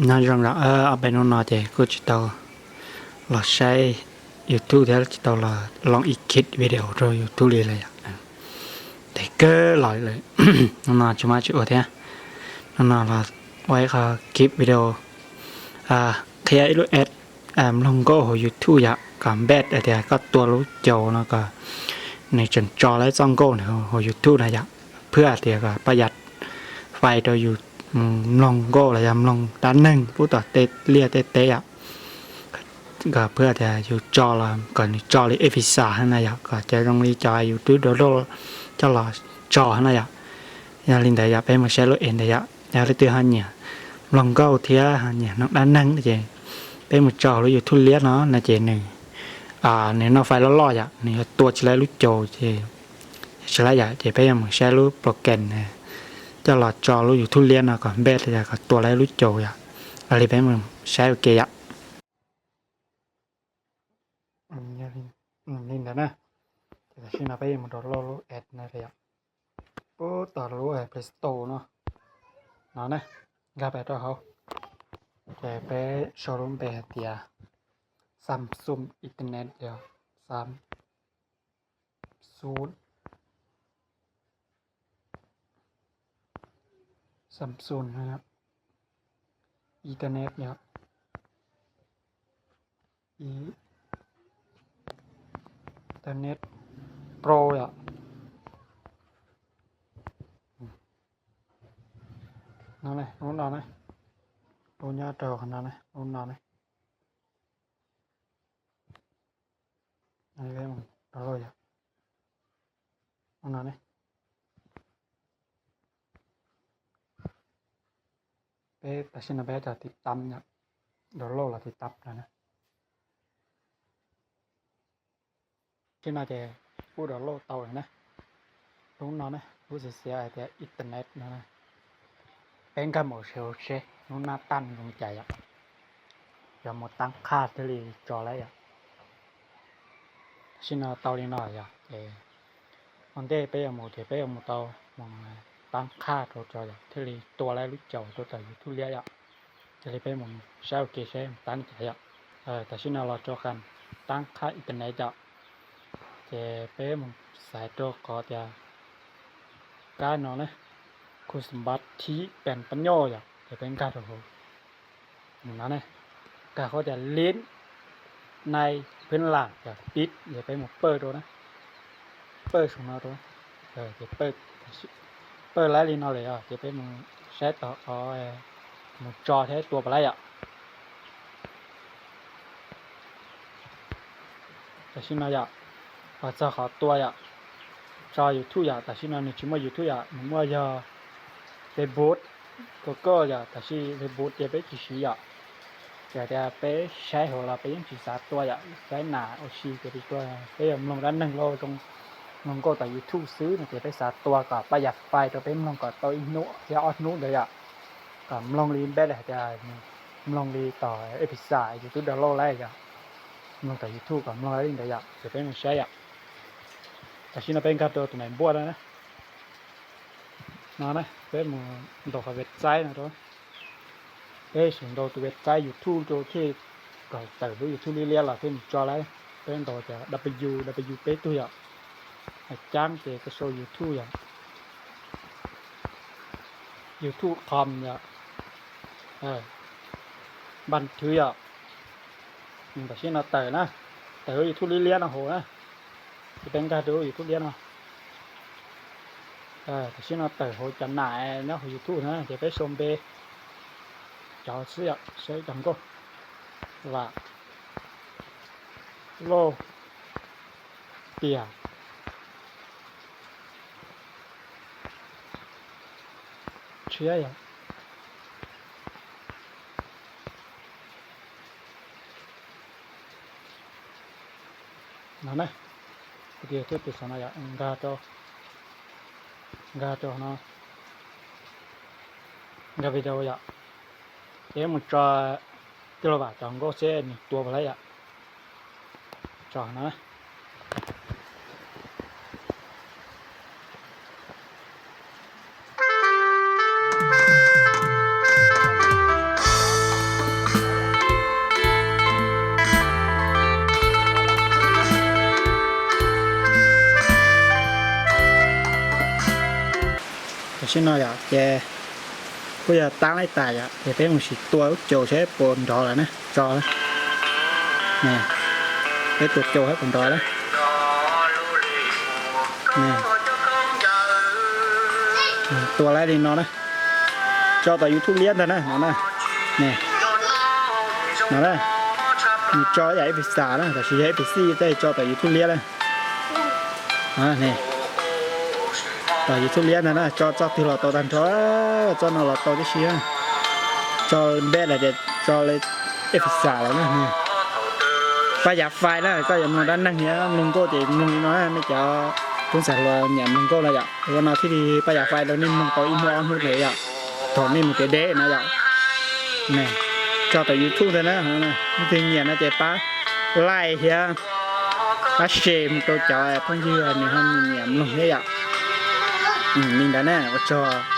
Nyob zoo, ob peb hnub no ces kuj tsis tau los saib YouTube thiab tsis tau los edit video rau YouTube li lawm yom. Ntev kawg los lawm, hnub no tsis muaj tsis ua thiab. Hnub no los ua ib qho clip video qhia ib lub app mloog nkauj hauv YouTube yom, kom npaj hais tias koj tua lub caus no kom nws tseem tso lawv txoj nkauj ntawd hauv YouTube na yom, phwj tias kom pab yav fais rau yus mloog nkauj los yog mloog dab neeg pub tom tej liaj tej teb yom. Kom phwj tias yus tso los kom nws tso li episa na yom, kom cov zoo li cov yus twb download coj los tso na yom. Yog li ntawd yom, peb mus saib lub app ntawd yom. Yog leej twg ho nyiam mloog nkauj thiab ho nyiam mloog dab neeg ces peb mus tso hauv lub YouTube liab no no ces nws, nws noj fais loj loj yom, nws yuav tua tsis lawv lub caus ces tsis lawv yom, ces peb yuav mus saib lub program coj los tso lub YouTube liab no kom npaj kom tua lawv lub caus yom. Yog li peb mus saib ua ke yom. Li ntawd na, ces tam sim no peb yuav mus download lub app no yom, pub tom lub Play Store no, no na, nkag pais rau hauv, ces peb sau lub npe hais tias Samsung Internet yom, Samsung, Samsung Internet yom, Internet Pro yom. No ne, lub no ne, lub nyob rau qhov no ne, lub no ne. Download yom. Lub no ne. Peb tam sim no peb cov tiv tam yom, download los tiv tam no na. Tam sim no ces kuj download tau lawm na. Lub no na, lub xiav xiav hais tias Internet no na. Peb nkag mus saib hauv seb lub nab taj zoo li cas yom. Yog mus tab qhaj thiaj li tso lawm yom. Tam sim no tau li no yom, ces ua ntej peb yuav mus ces peb yuav mus tau mus tab qhaj rau tso yom, thiaj li tua lawv lub caus rau tom YouTube liab yom. Yog li peb mus saib ua ke seb mus tab li cas yom. Tam sim no los rau qhov tab qhaj Internet yom, ces peb mus xaiv rau qhov tias kab no ne, khu sab thib pes pab nyoj yom, ces peb nkag rau hauv no ne, nkag qhov tias lib nai phwb lam yog pib, ces peb mus pawj rau na, pawj saum no rau, ces pawj lawm li no lawm yom, ces peb mus saib tau qhov mus tso thiab tua puas lawm yom. Tam sim no yom, los txog qhov tua yom, tso YouTube yom, tam sim no nws tsis muaj YouTube yom, nws muaj yog Facebook, Google yom, tab sis Facebook ces peb tsis siv yom. Ces tias peb saib hauv los peb yeej tsis xav tua yom, saib nas ua si ces peb tua, peb yuav mloog dab neeg lauj, zoo mloog nkauj tom YouTube xwb no ces peb xav tua kom pab yav fais rau peb mloog kom tau ib hnub thiab ob hnub ntawd yom. Kom mloog li npeb li hais tias mloog li tom episa yus twb download lawm yom. Mloog tom YouTube kom mloog li ntawd yom, ces peb mus saib yom. Tam sim no peb nkag rau tus me npuaj no na. No na, peb mus ntaus qhov website no rau. Peb sim ntaus tus website YouTube rau thiaj kom tawm lub YouTube liab liab los thiaj mus tso lawm. Peb ntaus tias W W peb tug yom. Hais cab ces koj sau YouTube yom. YouTube com yom. Npaj thwv yom. Tam sim no tawm na, tawm lub YouTube liab liab no hauv na. Ces peb nkag rau lub YouTube liab no. Tam sim no tawm hauv cov nam nyob hauv YouTube na, ces peb sau npe cov xwb yom, saib cov nkauj. Vam Lauj Tiam Tshiab yom. No na, kuv tus YouTube saum no yom, nkag rau, nkag rau no, nkag video yom. Ces mus tso tij laug Vam cov nkauj seb nws tua puas lawm yom. Tso no. Tib no yom, ces kuj yog tab laib tas yom, ces peb mus sim tua lub caus seb puas nrov lawm na, tso na. Peb tua caus seb puas nrov na. Tua laib li no na, tso tom YouTube liab ntag na no na. No na, nws tso yam F P S na, tab sis yog F P C tej tso tom YouTube liab na. Tom YouTube liab ntag na, tso txoj twg los tau tag nrho, txoj no los tau tib si. Tso npej los tias tso li F P S lawm na. Paj Yav Fais na, koj yuav mloog dab neeg thiab mloog nkauj ces mloog li no, nej cov tub ntxhais hluas nyiam mloog nkauj no yom, ua no thiaj li Paj Yav Fais rau nej mloog tau ib hnub ob hnub li yom, thaum nej mus kev deb no yom. Tso tom YouTube ntag na, leej twg nyiam no ces pab like thiab pab share mus rau cov phooj ywg nws ho nyiam mloog thiab yom. Li ntawd na, ua tsaug.